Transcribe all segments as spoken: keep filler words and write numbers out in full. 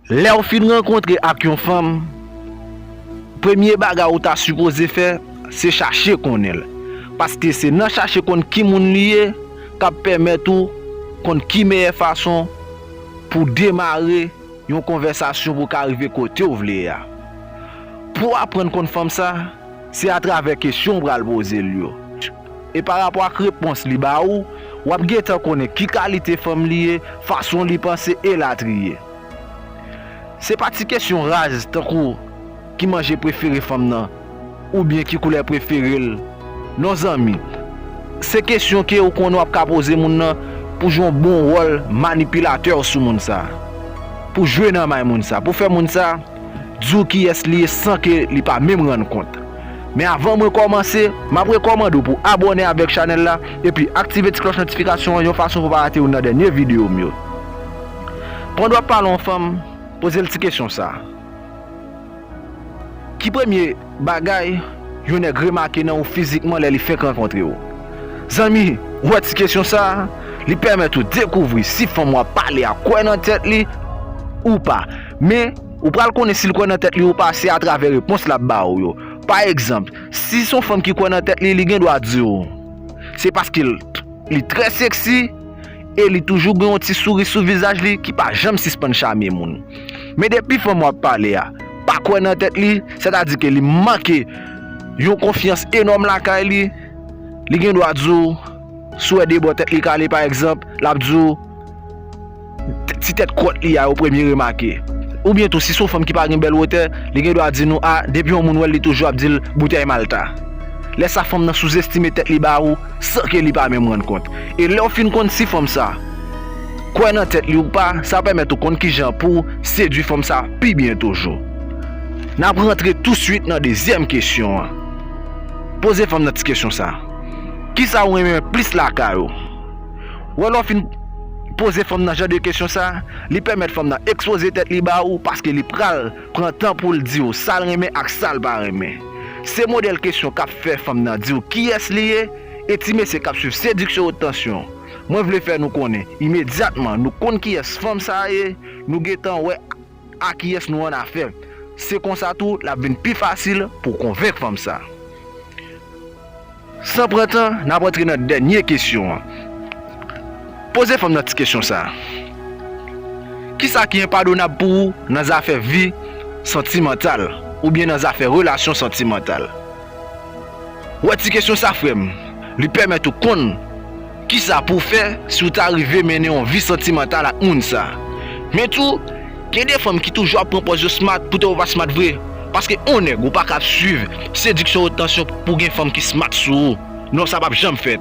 Lè w fin rankontre ak yon fanm, premye bagay ou ta sipoze fè, se chache konnen l. Paske se nan chache konn ki moun li ye k ap pèmèt ou konn ki meyè fason pou demare yon konvèsasyon pou w ka rive kote w vle a. Pou w aprann konn fanm sa, se atravè kesyon w pral poze l yo. E parapò ak repons li ba ou, w ap gentan konnen ki kalite fanm li ye, fason li panse, elatriye. Se pa ti kesyon raz tankou ki manje prefere fanm nan, oubyen ki koulè prefere l. Non zanmi, se kesyon ke ou konnen w ap ka poze moun nan pou jwe yon bon wòl manipilatè sou moun sa. Pou jwe nan may moun sa, pou fè moun sa di w kiyès li ye san ke li pa menm rann kont. Men avan mwen kòmanse, m ap rekòmande w pou abòne avèk chanèl la, epi aktive ti klòch notifikasyon an yon fason pou w pa rate youn nan dènye videyo m yo. Pandan w ap pale yon fanm, poze l ti kesyon sa. Ki premye bagay yon nèg remake nan ou fizikman lè li fenk rankontre w? Zanmi, ou wè ti kesyon sa a, li pèmèt ou dekouvri si fanm w ap pale a kwè nan tèt li ou pa. Men, ou pral konnen si l kwè nan tèt li ou pa, se atravè repons l ap ba ou yo. Pa egzanp, si se yon fanm ki kwè nan tèt li, li gen dwa di w, se paske l, li trè seksi e li toujou gen yon ti souri sou vizaj li ki pa janm sispann chame moun. Men depi fanm w ap pale a pa kwè nan tèt li, sètadi ke li manke yon konfyans enòm lakay li, li gen dwa di w, si w wè de bò tèt li kale, pa egzanp, l ap di w, ti tèt kwòt li a yo premye remake. Oubyen tou, si se yon fanm ki pa gen bèl wotè, li gen dwa di nou, a, depi yon moun wè l, li toujou ap di l boutèy Malta. Lè sa, fanm nan souzestime tèt li ba ou, san ke li pa menm rann kont. E lè w fin konn si fanm sa kwè nan tèt li ou pa, sa pèmèt ou konn kijan pou w sedui fanm sa pi byen toujou. N ap rantre touswit nan dezyèm kesyon an. Poze fanm nan ti kesyon sa. Kisa ou renmen plis lakay ou? Wè, lè w fin poze fanm nan jan de kesyon sa, li pèmèt fanm nan ekspoze tèt li ba ou, paske li pral pran tan pou l di w sa l renmen ak sa l pa renmen. Se modèl kesyon k ap fè fanm nan di w kiyès li ye, e ti mesye k ap swiv Séduction Haute Tension, mwen vle fè nou konnen, imedyatman nou konn kiyès fanm sa a ye, nou gentan wè a kiyès nou annafè. Se konsa tou, l ap vin pi fasil pou w konvenk fanm sa. San pran tan, n ap antre nan dènye kesyon an. Poze fanm nan ti kesyon sa. Kisa ki enpadonab pou ou nan zafè vi santimantal oubyen nan zafè relasyon santimantal? Wè ti kesyon sa, frè m, li pèmèt ou konn kisa pou w fè si w ta rive mennen yon vi santimantal ak moun sa. Men tou, gen de fanm ki toujou ap pran pòz yo smart, poutan yo pa smart vre. Paske yon nèg ou pa ka ap swiv Séduction Haute Tension pou gen fanm ki smart sou ou. Non, sa p ap janm fèt.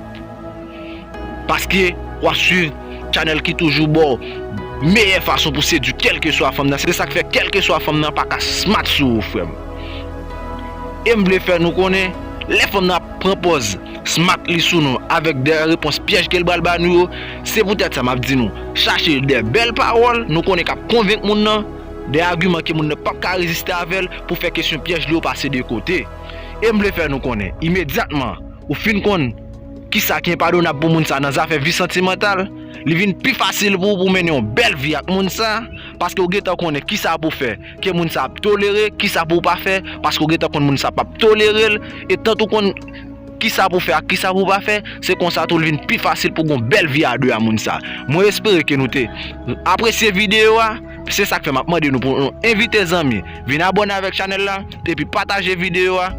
Paske w ap swiv chanèl ki toujou ba w meyè fason pou sedui kèlkeswa fanm nan. Se sa k fè kèlkeswa fanm nan pa ka smart sou ou, frè m. E m vle fè nou konnen, lè fanm nan ap pran pòz smart li sou nou avèk de repons pyèj ke l pral ba nou yo, se poutèt sa m ap di nou, chache de bèl pawòl nou konnen k ap konvenk moun nan, de agiman ke moun nan p ap ka reziste avè l pou fè kesyon pyèj li yo pase de kote. E m vle fè nou konnen, imedyatman ou fin konn kisa ki enpadonab pou moun sa nan zafè vi santimantal, li vin pi fasil pou ou pou w mennen yon bèl vi ak moun sa, paske w gentan konnen kisa pou w fè ke moun sa ap tolere, kisa pou w pa fè, paske w gentan konn moun sa p ap tolere l, e tank ou konn kisa pou w fè ak kisa pou w pa fè, se konsa tou l vin pi fasil pou w gen yon bèl vi a de a moun sa. Mwen espere ke nou te apresye videyo a, se sa k fè m ap mande nou pou nou envite zanmi vin abòne avèk chanèl la, epi pataje videyo a.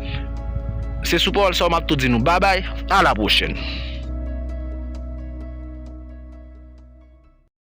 Se sou pawòl sa yo m ap tou di nou babay, a la pwochèn.